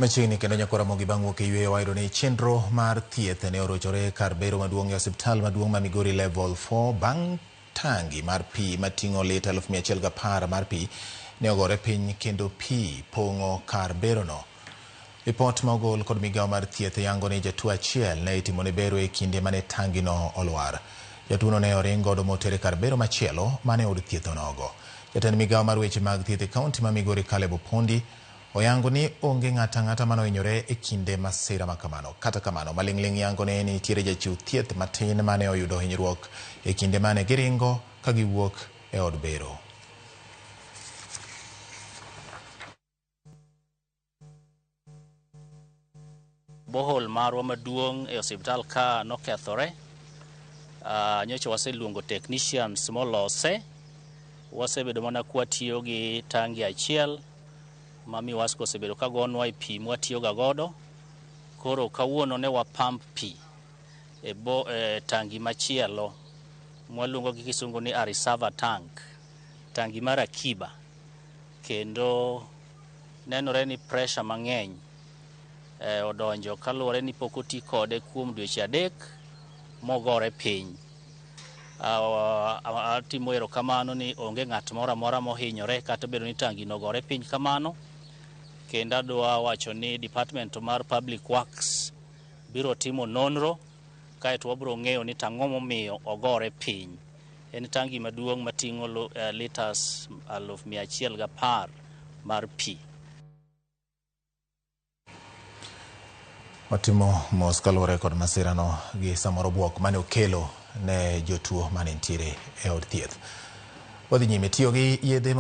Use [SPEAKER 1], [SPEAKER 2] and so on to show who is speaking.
[SPEAKER 1] Machiegni kendo nyakwar Ramogi bang' wuok e yweyo wayudo ni chenro mar thieth ne orochore kar bero maduong' e osiptal maduong' ma Migori Level 4 bang' tangi mar pi mating'o lita 110,000 mar pi ne ogore piny kendo pi pong'o kar berono. Ripot ma ogol kod migawo mar thieth yango ni jatuo achiel ne itimone bero e kinde mane tangino olwar. Jatuono ne oring godo motere kar bero machielo mane od thieth onogo. Jatend migawo mar weche mag thieth e kaunti ma Migori Caleb Opondi oyango ni onge ng'ato ang'ata mane ohinyore e kinde masira ma kamano. Kata kamano, maling'ling' yango ni nitiere jachiw thieth matin mane oyudo hinyruok e kinde mane giringo ka giwuok e od bero.
[SPEAKER 2] Bohol marwa maduong' e osiptal ka nokethore. Nyocha waseluongo technicians molose. Wasebedo mana kwatiyo gi tangi achiel ma Miwasco osebedo ka gonwa e pi mwatiyoga godo. Koro kawuono ne wapump pi e tangi machielo mwaluongo gi kisungu ni a reserve tank, tangi mar akiba. Kendo nenore ni pressure mang'eny odonjo kaluwore ni pok oti kode kuom dweche 3 mogore piny. Atimo erokamano ni onge ng'at moro amora mohinyore kata obedo ni tangi nogore piny kamano. Kendo adwa wacho ni Department mar Public Works biro timo nonro kaeto wabiro ng'eyo ni tang'o momiyo ogore piny. En tangi maduong' mating'o liters 110,000 mar pi.
[SPEAKER 1] Watimo mos kaluwore kod masirano gi samoro bwok mane okelo ne jotuo mane nitiere e od thieth. Wadhi nyime tiyo gi yedhe.